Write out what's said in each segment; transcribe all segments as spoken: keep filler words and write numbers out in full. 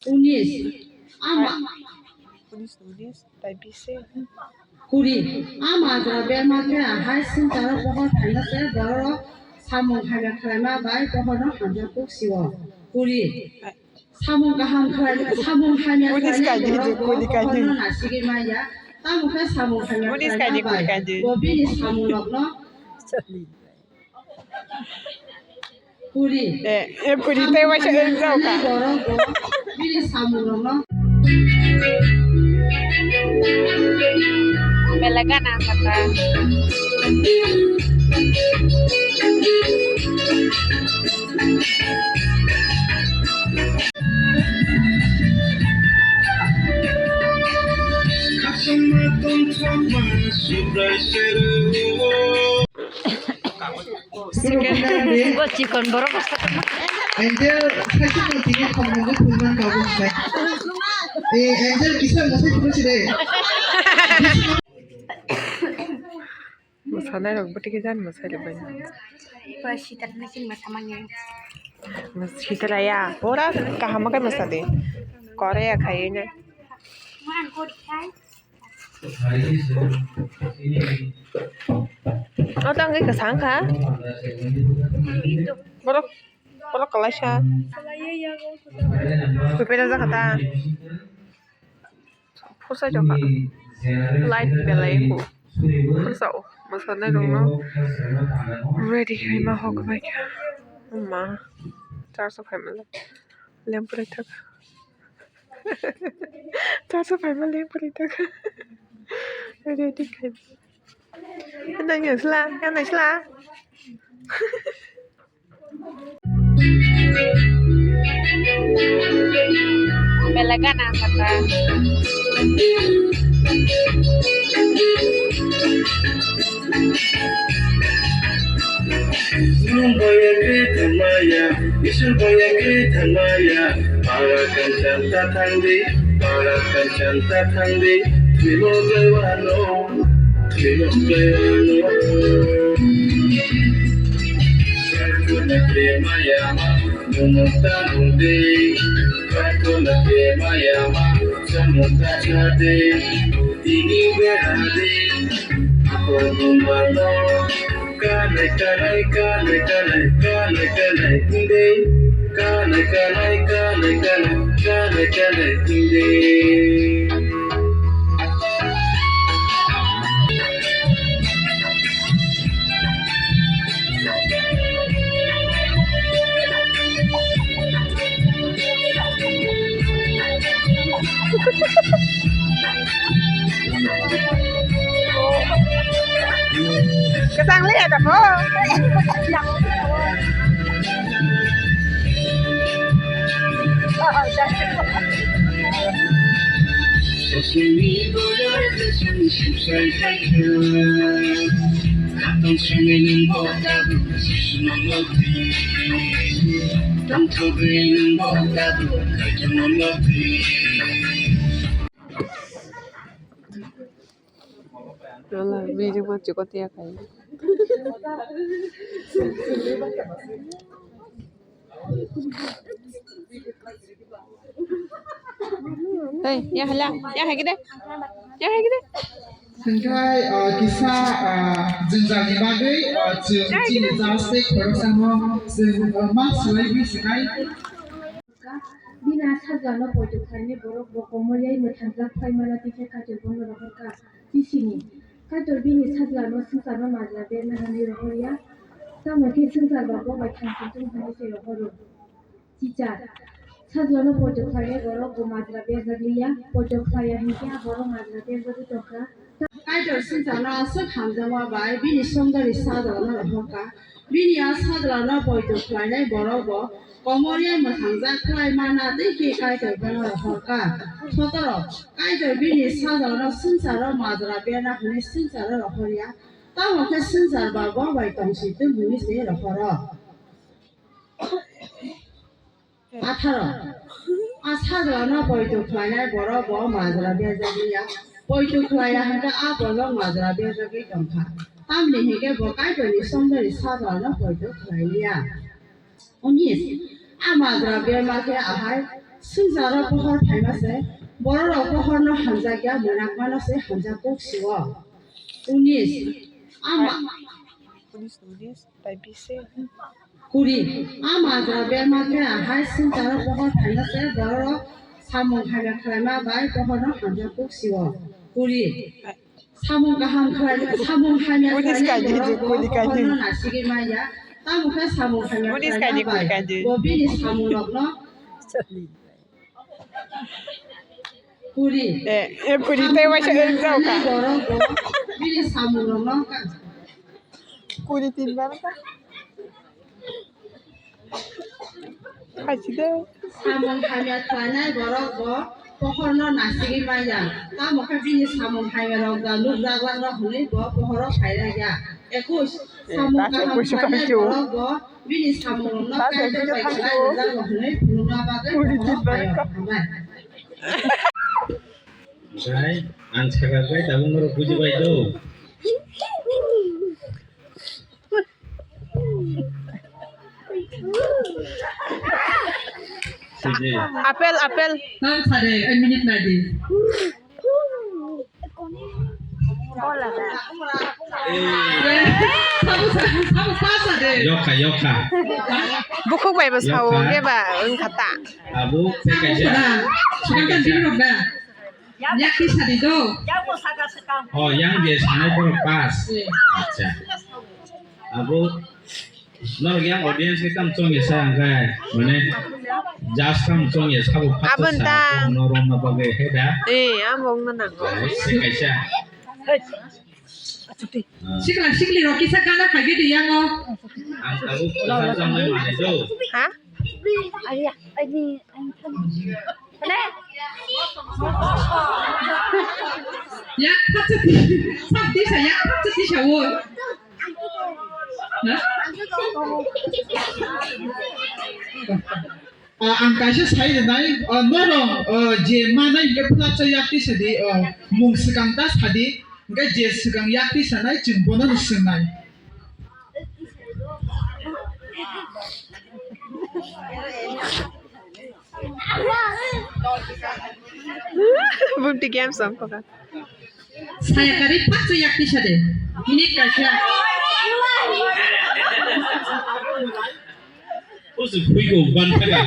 Unis. Ama. Unis, unis, tai bisi. Kuri. Ama jora berma khe ahai swngcharo pohor phaina se borok samung hamya khlaima bai pohorno hamya kuk sio. Kuri. Samung kaham khlai, samung hamya khlainai borok bo pohorno nasigwi manya. Tamo khe samung hamya khlaina bai bo bini samungrokno Kuri. Eh, eh, kuri tei waisa eh, jao ka. Bini samung rok no. Belaga na kata. Bo chikon borok. Angel, sakhe tong tini khoroknwi phunukmani kabo khlai. Eh, Angel, kisa mwsai phunuk si de. Mwsanai rok bwtwi khe jani mwsai rok bai. Ba sitar na sin mwsa manya. Sitar ya, pura kaham khe mwsa de. Kore ya khai ne. O tang khe kwchang kha. Borok, borok kwlaisa. Kupira jakha ta. Phursa jokha. Light belai kho. Phursa o. Mwsanai rokno ready khaima hok bai kha. Ma. Charso khaima le. Lem pore thak. Chacha phaima leng pori tak. Ready khai. Nang yang sla, yang nang sla. Belaga na kata. Nwng boya khe thangmaya, Isor boya khe thangmaya, para kanchan ta thangdi, para kanchan ta thangdi, thwino kaiwano, thwino kaiwano. Prarthana khe maya, nwng ta nungdi, prarthana khe maya, chamung ta chadi, tini beradi, ako bumano. Kanai, kanai, kanai, kanai, kanai, kanai, hwndai. Kanai, kanai, kanai, kanai, kanai, kanai, hwndai. Kwchang le ya da pho. Wala, video ma chikot ya kai. Hey, ya hala, ya hai kide. Ya hai kide. Hingkai, ah, kisa, ah, jwngjal ni bagwi, ah, chwng chini just tei khoroksa no chwng, ah, ma swlaiwi swkang. Bini a sajla no poito khlainai borok bo komor yai mwthangjak khlai mano, tei khe Kaitor bono rohor kha. Chisini. Kaitor bini sajla no swngchar no majra berna hwnwi rohor ya. Tamo khe swngchar ba bo bai thang tong hwnwi se rohoro. Chichar. Sajla no poito khlainai borok bo majra berjak liya. Poito khlai ya hinkhe a borok majra berjagwi tong kha. Kaitor swngcharno aswk hamjakma bai bini songdari sajlano rohor kha. Bini a sajlano poito khlainai borok bo komor yai mwthangjak khlai mana tei khe Kaitor bono rohor kha. Sotoro. Kaitor bini sajlano swngcharo majra berna hwnwi swngcharo rohor ya. Tamo khe swngchar ba bo bai tongsi tong hwnwi se rohoro. Atharo. A sajlano poito khlainai borok bo majra berjak liya. Poito khlai ya hwnkhe a borok majra berjagwi tong kha. Tamni hinkhe bo Kaitorni songdari sajlano poito khlai liya. Unis. A majra berma khe ahai Swngcharo pohor phaima se, bororok pohorno hamjakya, mwnakmano se hamjak kuk sio. Unis. Ama. Kuri. Ama jora berma khe ahai swngcharo pohor phaima se, bororok samung hamya khlaima bai pohorno hamjak kuk sio. Kuri. Samung kaham khlai, samung hamya khlainai borok bo pohorno nasigwi manya. Tamo khe samung hamya khlaina bai bo bini samungrokno kuri. Eh, eh, kuri tei waisa eh, jao ka. Borok bo bini samungrokno ka. Kuri tin bar ka. Khachi de. Samung hamya khlainai borok bo pohorno nasigwi manya. Tamo khe bini samung hamyarok da luk daglangrok hwnwi bo pohoro phairwkya. Ekush. Eh, samung kaham khlainai borok bo bini samungrokno kaisa bai khlai rwjago hwnwi phunukna bagwi pohoro phaio. Hambai. Oke, ang sakha khe tabuk norok bujibai do. Apel, apel. Tang sade, ek minute nadi. Yoka, yoka. Bukhuk bai bo sao, yoka. Hwnkhe ba wngkha ta. Abo tei kaisa. Sukan kan diri rok da. Yak kisa di do. Oh, yang je sanai borok pass. Acha. Abo norok yang audience ni tam chong ya sa angkai. Mane judge tam chong ya sabo phat. Abon sa ta. Norok na bagwi he da. Eh, abo wngna nango. Tei kaisa. Sikla sikli rok kisa gana khaigwi di yango. Ang tabuk kwthar chamlai manai do. Ha? Yak phatsa ti, sak tisa yak phatsa tisa wo. Ha? Ah, ang kaisa sai rwnai, ah, norok, ah, je manai hwnkhe phlaksa yak twi sadi, ah, mung swkang ta sadi, hwnkhe je swkang yak twi sanai chwng bono no swngnai. Bumti game song kok. Saya kari paksa yak tisa de. Minute kaisa. Usu phui ko ban thaka.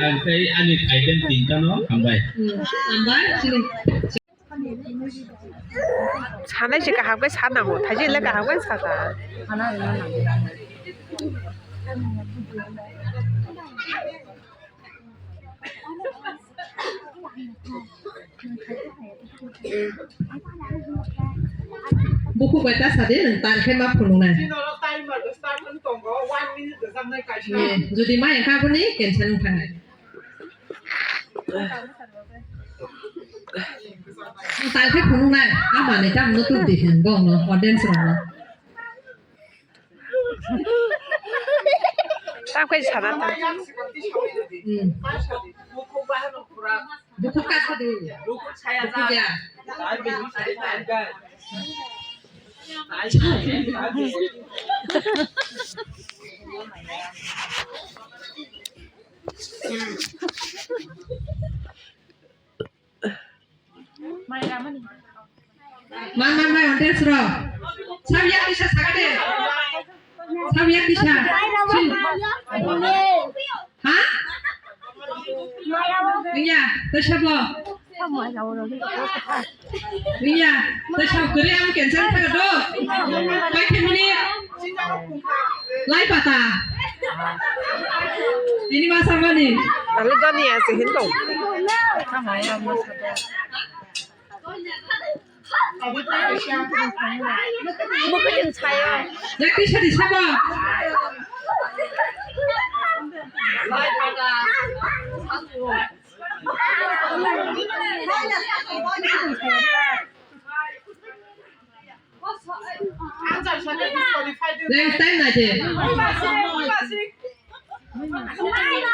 Ang tei ani item tinta no hambai. Hmm, hambai, sini. Sanai se kaham khe sanango, thaise le kaham khe sata. Bukhuk bai ta sadi, nwng tal khe ma phunuknai. Eh, jodi ma wngkha aboni cancel wng thangnai. Nwng tal khe phunuknai, a manwi tamo no tubudi khe, bongno, audience rokno. Tamo khe sana ta. Hmm. Bukhuk kha sadi. Bukhuk ya. Man, man, man, audience rok. Sab yak kisa sakade. Sab yak kisa. Ha? Iya, tei sabo. Iya, tei sabo kiri ang cancel thago do. Pai khe mini. Lai pata. Ini masa mani. Lalu gani ya sih itu. Yakti sadi sabo. Leng time na je.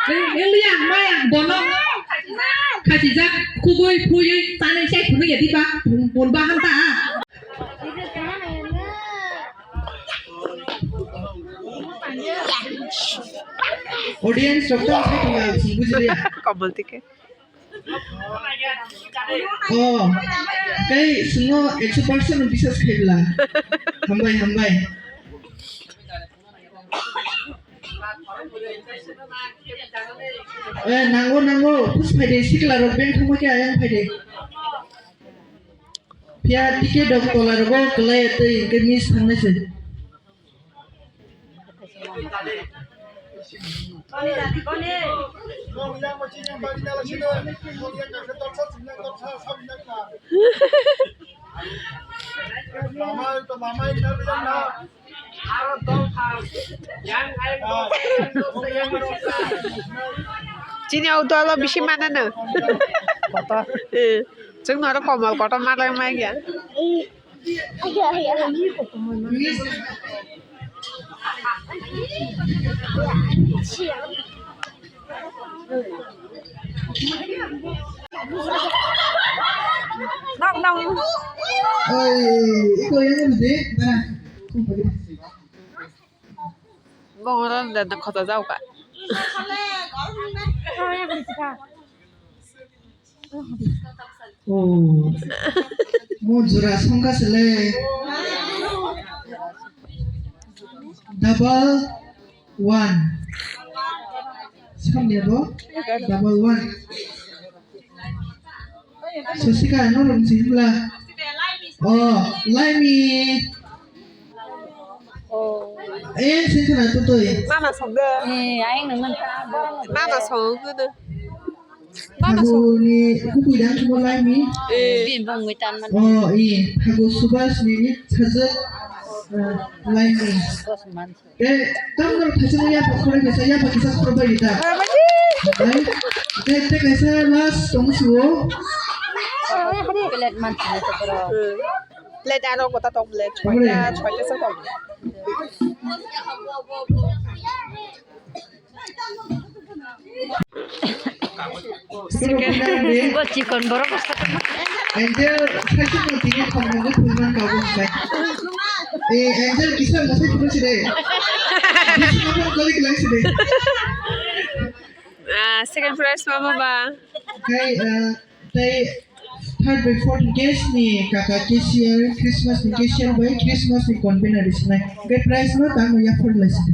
Leng, leng ya, maya, bono. Khachijak, khugui, phuiui, tanai sai phunui ya diba, bon ba hanta. Audience rok tamo sai tongma sing bujiliya. Komol tike. Oh, kai sino ekso percent biswas khaibla. Hambai, hambai. Eh, nango, nango, pus phaide, sikla rok beng thangma khe ayang phaide. Phiya ticket rok tola rogo kwlai twi hwnkhe miss thangnai se. Chini auto alo bisi mana no. Kotor. Eh, chwng noro komal kotor malai mai ya. Nok, nok. Oi, iko yang ano de, dara. Bongora da da khota jao ka. Oh, mo jora songka sele. Double one. Samya bo? Double one. Sosika, no rong si himla. Oh, laimi. Oh. Eh, sing kana tu toi. Mama song de. Eh, aing nang man. Mama song de. Mama song. Hago ni kuku yang mo laimi. Eh. Bim bang witan man. Oh, eh, hago subas ni ni sajak, eh, laimi. Bos man. Eh, tam dor thaisa ya pokore kaisa ya pakisa khoro bai da. Ai, te, te kaisa last tong suo. Plate man tini to koro. Plate aro kota tong plate. Hombre. Choita, choita sa tong. Bo chikon borok. Angel, saisuk no tini khorang no phulman kabo sai. Eh, Angel kisa masai phulsi de. Kisa no kali kali si de. Ah, second prize mama ba. Kai, ah, tai third by fourth guest ni kaka cashier, Christmas ni cashier bai Christmas ni convener isnai. Kai prize no tamo ya phulai si de.